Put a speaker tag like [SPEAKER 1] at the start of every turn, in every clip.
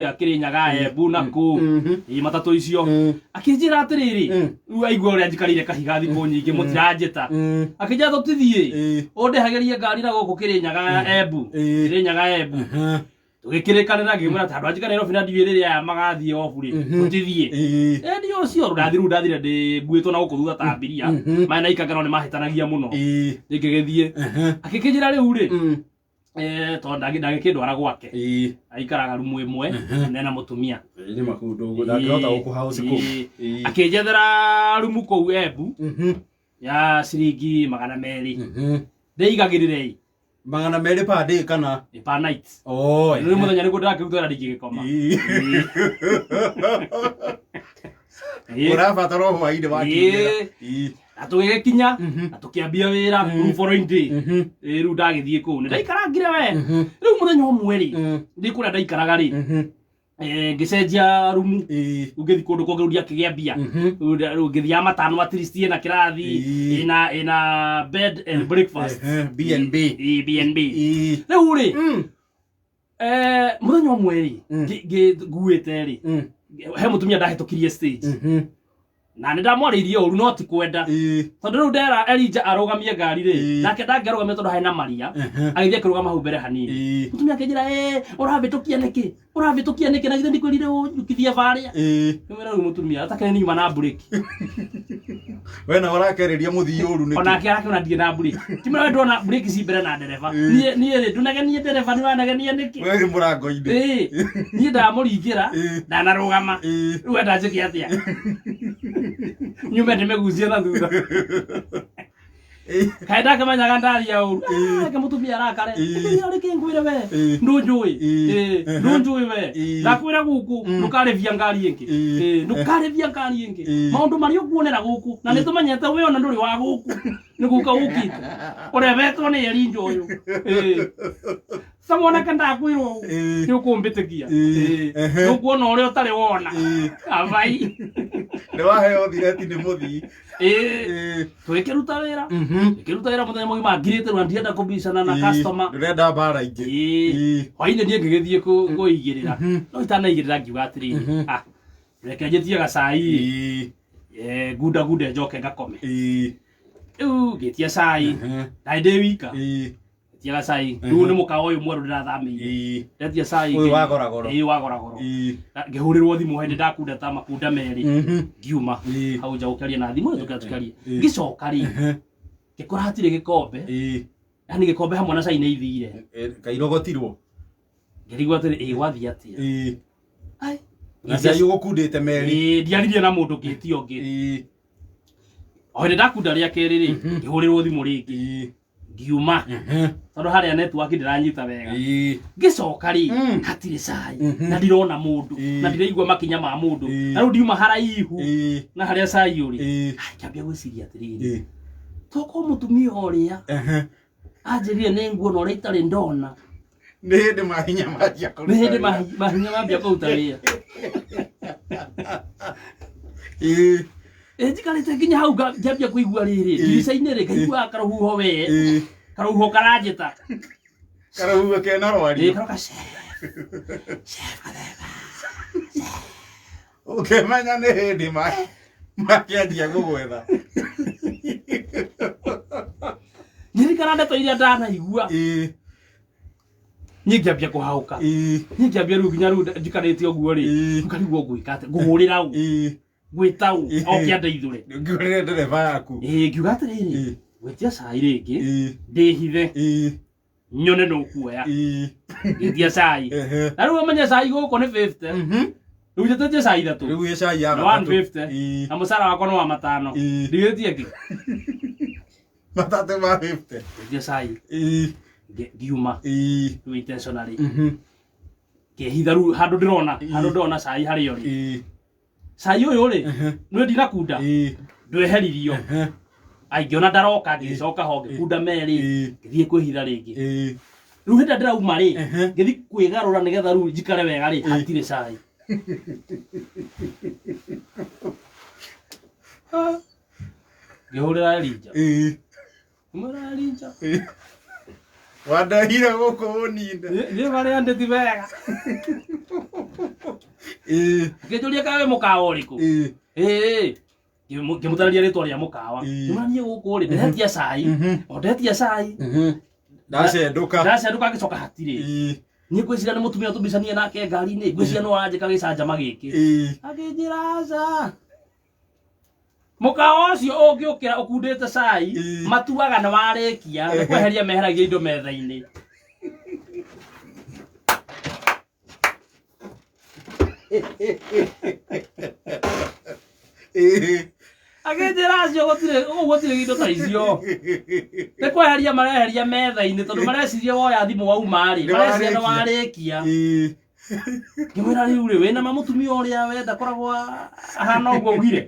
[SPEAKER 1] Kĩrĩnyaga, Embu na kũ. Ĩ matatũ icio. Akĩnjĩra atĩrĩrĩ, rĩu aigua ũrĩa njikarĩire kahiga thikũ nyingĩ mũtiranjĩta. Akĩnjĩra tũtithiĩ. Ũndĩhagĩrie ngari na gũkũ Kĩrĩnyaga Embu. Kĩrĩnyaga Embu. Tũgĩkĩrĩkanĩra, ngĩmwĩra tondũ anjikara Nairobi na ndiũĩ rĩrĩa aya magathiĩ off rĩ, tũtithiĩ. Ĩni ũcio rĩu ndathire ndĩ nguĩtwo na gũkũ thutha ta mbiria. Maya na ikangano nĩ mahĩtanagia mũno. Ngĩgĩthiĩ. Akĩkĩnjĩra rĩu rĩ, tondũ ndangĩkĩndwara gwake. Aikaraga rumu ĩmwe nena mũtumia.
[SPEAKER 2] Nĩ makundu ũguo ndangĩhota gũkũhouse kũu.
[SPEAKER 1] Akĩnjethera rumu kũu Embu ya ciringi 200. Ndĩigagĩrĩre
[SPEAKER 2] 200 per day kana?
[SPEAKER 1] Per night.
[SPEAKER 2] Oh.
[SPEAKER 1] Rĩu mũthenya nĩguo ndĩrakĩruta wĩra ndingĩgĩkoma.
[SPEAKER 2] Ũrabatara o hwainĩ wakiumĩra.
[SPEAKER 1] Na tũgĩgĩkinya na tũkĩambia wĩra rĩu following day. Rĩu ndagĩthiĩ kũu nĩ ndaikarangire we. Rĩu mũthenya ũmwe rĩ, ndĩ kũrĩa ndaikaraga rĩ, ngĩcenjia rumu. Rĩu ngĩthiĩ kũndũ kũngĩ, rĩu ndiakĩgĩa mbia. Rĩu ngĩthiaga matano, at least ĩna kĩrathi, ĩna bed and breakfast.
[SPEAKER 2] B&B.
[SPEAKER 1] Ĩĩ, B&B. Rĩu rĩ, mũthenya ũmwe rĩ, nguĩte rĩ, he mũtumia ndahĩtũkirie stage na nĩ ndamwarĩirie ũru no ti kwenda, tondũ rĩu ndera Elijah arũgamie ngari rĩ, nake ndangĩarũgamia tondũ harĩ na Maria. Agĩthiĩ akĩrũgama hau mbere hanini. Mũtumia akĩnjĩra, "Ĩ ũrambĩtũkia nĩkĩ? Ũrambĩtũkia nĩkĩ? Na githĩ ndikwĩrire ũnjukithie barĩa?" Ngĩmwĩra, "Rĩu mũtumia atakĩrĩ nĩ nyuma na mburĩki."
[SPEAKER 2] We na ũrakereria mũthii ũru nĩkĩ?
[SPEAKER 1] Onake arakĩona ndirĩ na mburĩki. Kimwĩra, "We ndona mburĩki ci mbere na ndereba. Niĩ rĩ, ndũnegenie ndereba, nĩ ũranegenia nĩkĩ?"
[SPEAKER 2] We wĩ mũrango-inĩ.
[SPEAKER 1] Ĩĩ, niĩ ndamũringĩra. Ndanarũgama. Rĩu enda njĩke atĩa? Nyume ndĩmĩgucie na thutha? Kaĩ ndakĩmenyaga ndaria ũru? Reke mũtumia arakare. Reke ngwĩre, we ndũnjũĩ. Ndũnjũĩ we. Ndakwĩra gũkũ ndũkarĩbia ngari ĩngĩ. Ndũkarĩbia ngari ĩngĩ. Maũndũ marĩa ũkuonera gũkũ na nĩ tũmenyete we ona ndũrĩ wa gũkũ, nĩ gũka ũkĩte ũrebetwo nĩ Elijah ũyũ. Sa mwanake, ndakwĩrwo ũũ, nĩ ũkũmbĩtĩkia. Nĩ ũkuona ũrĩa ũtarĩ wona abai.
[SPEAKER 2] Nĩ waheo thireti nĩ mũthii.
[SPEAKER 1] Tũgĩkĩruta wĩra, tũkĩruta wĩra mũthenya mũgima ngirĩte rĩu, ndienda kũbicana na customer.
[SPEAKER 2] Ndũrenda mbara ingĩ.
[SPEAKER 1] Hwainĩ niĩ ngĩgĩthiĩ kũigĩrĩra, no itanaigĩrĩra ngiuga atĩrĩrĩ, ah, reke njĩtie gacai, ngunda gunde njoke ngakome. Rĩu ngĩtia cai, ndarĩ ndĩ wika. Ngĩtia gacai, rĩu nĩ mũkawa ũyũ mwerũ ndĩrathamĩire. Ndetia cai.
[SPEAKER 2] Ũyũ wa goragoro.
[SPEAKER 1] Ĩĩ, wa goragoro. Ngĩhũrĩrwo thimũ hĩndĩ ndakunda ta makunda merĩ. Ngiuma hau nja gũkĩaria na thimũ, tũkĩra tũkĩaria, ngĩcoka rĩ, ngĩkora hatirĩ gĩkombe. Yani gĩkombe hamwe na cai nĩ ithire.
[SPEAKER 2] Kairogotirwo.
[SPEAKER 1] Ngĩrigwo atĩrĩ, ĩ gwathiĩ atĩa? Ai.
[SPEAKER 2] Na cai ũgũkundĩte merĩ.
[SPEAKER 1] Ĩĩ, ndiaririe na mũndũ, ngĩtia ũngĩ. O hĩndĩ ndakunda rĩa kerĩ rĩ, ngĩhũrĩrwo thimũ rĩngĩ. Ngiuma tondũ harĩa network ndĩranyita wega. Ngĩcoka rĩ, hatirĩ cai na ndirona mũndũ na ndiraigua makinya ma mũndũ. Na rĩu ndiuma haraihu na harĩa cai ũrĩ. Ai, ngĩambia gwĩciria atĩrĩrĩ, tokorwo mũtumia ũrĩa anjĩrire nĩ nguona ũrĩa itarĩ ndona.
[SPEAKER 2] Nĩ hĩndĩ mahinya manjia kũruta
[SPEAKER 1] Nĩ hĩndĩ
[SPEAKER 2] wĩra.
[SPEAKER 1] Mahinya mambia kũruta wĩra. Ĩ njikarĩte nginya hau ngĩambia kũigua rĩrĩ ndirica-inĩ rĩ, ngaigua karũhuho we. Karũhuho karanjĩta.
[SPEAKER 2] Karũhuho kena rwario.
[SPEAKER 1] Karoka chef, chef Gathemba.
[SPEAKER 2] Ũkĩmenya nĩ hĩndĩ makĩanjia gũgwetha.
[SPEAKER 1] Ngĩririkana ndeto iria ndanaigua. Niĩ ngĩambia kũhaũka. Niĩ ngĩambia rĩu nginya rĩu njikarĩte ũguo rĩ, ngarigwo ngwĩka atĩa, ngũhũrĩra ũ, ngwĩta ũ oke andeithũre.
[SPEAKER 2] Ngĩhũrĩre ndereba yaku.
[SPEAKER 1] Ĩĩ, ngiuga atĩrĩrĩ, ngwĩtia cai rĩngĩ, ndĩhithe, nyone nũ kuoya. Ngĩtia cai. Na rĩu ũmenye cai gũkũ nĩ 50. Rĩu njĩtĩtie cai ithatũ.
[SPEAKER 2] Rĩu ĩ cai ya
[SPEAKER 1] Nĩ
[SPEAKER 2] gatatũ.
[SPEAKER 1] 150. Na mũcara wakwa nĩ wa matano. Ndigĩtie kĩ.
[SPEAKER 2] Matatũ ma 50.
[SPEAKER 1] Ngĩtia cai. Ngiuma. Rĩu intentionally ngĩhitha rĩu handũ ndĩrona, handũ ndĩrona cai harĩa ũrĩ. Cai ũyũ rĩ, nĩ ndinakunda, ndweheririo. Ai, ngĩona ndaroka, ngĩcoka ho ngĩkunda merĩ. Ngĩthiĩ kwĩhitha rĩngĩ. Rĩu hĩndĩ ĩrĩa ndĩrauma rĩ, ngĩthiĩ kwĩgarũra nĩgetha rĩu njikare wega rĩ, hatirĩ cai. Ngĩhũrĩra Elijah. Ngĩmwĩra, "Elijah."
[SPEAKER 2] Wandehire gũkũ ũninde.
[SPEAKER 1] Niĩ marĩa ndĩti wega.
[SPEAKER 2] Ĩĩ.
[SPEAKER 1] Akĩnjũria kana wĩ mũkawa ũrĩkũ.
[SPEAKER 2] Ĩĩ.
[SPEAKER 1] Ĩĩ. Ngĩmũtarĩria rĩtwa rĩa mũkawa.
[SPEAKER 2] Ĩĩ.
[SPEAKER 1] Ngĩmwĩra niĩ gũkũ rĩ ndetia cai. O ndetia cai.
[SPEAKER 2] Ndacendũka.
[SPEAKER 1] Ndacenduka ngĩcoka hatirĩ.
[SPEAKER 2] Ĩĩ.
[SPEAKER 1] Niĩ ngwĩciria nĩ mũtumia tũmbicanie nake ngari-inĩ. Ngwĩciria no aranjĩka gĩcanjama gĩkĩ.
[SPEAKER 2] Ĩĩ.
[SPEAKER 1] Akĩnjĩra aca. Mũkawa ũcio ũngĩũkĩra ũkundĩte cai
[SPEAKER 2] Ĩĩ.
[SPEAKER 1] matuaga nĩ warĩkia nĩ kweheria meheragia indo metha-inĩ.
[SPEAKER 2] Ĩĩ.
[SPEAKER 1] Akĩnjĩra acio gũtirĩ gũkũ gũtirĩ indo ta icio. Nĩ kweheria mareheria metha-inĩ tondũ mareciria woya thimũ wauma rĩ
[SPEAKER 2] Nĩ
[SPEAKER 1] mareciria nĩ
[SPEAKER 2] warĩkia.
[SPEAKER 1] warĩkia.
[SPEAKER 2] Ĩĩ.
[SPEAKER 1] Ngĩmwĩra rĩu rĩ wĩna ma mũtumia ũrĩa wenda koragwo ahana ũguo ugire.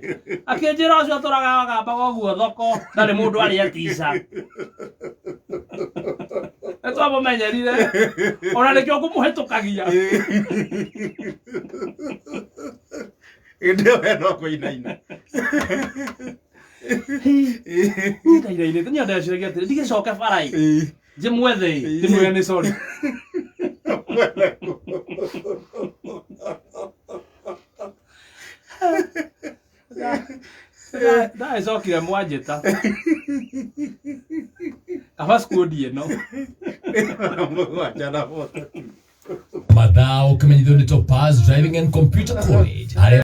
[SPEAKER 1] Akĩnjĩra ũcio atũraga agambaga ũguo thoko ndarĩ mũndũ arĩa tica. Nĩ twamũmenyerire ona nĩkĩo ngũmũhĩtũkagia.
[SPEAKER 2] Hĩndĩ ĩyo we no kũinaina.
[SPEAKER 1] Niĩ ndainainĩte niĩ ndeciragia atĩrĩ ndigĩcoke bara ĩ
[SPEAKER 2] Ĩĩ.
[SPEAKER 1] njĩmwethe ĩ ndĩmwĩre nĩ sorry. Ndagĩcokire mwanjĩta kaba skundi ĩno.
[SPEAKER 2] Mũgwanja na mũtatũ.
[SPEAKER 3] Mathaa ũkĩmenyithio nĩ Topaz Driving and Computer College. Arĩa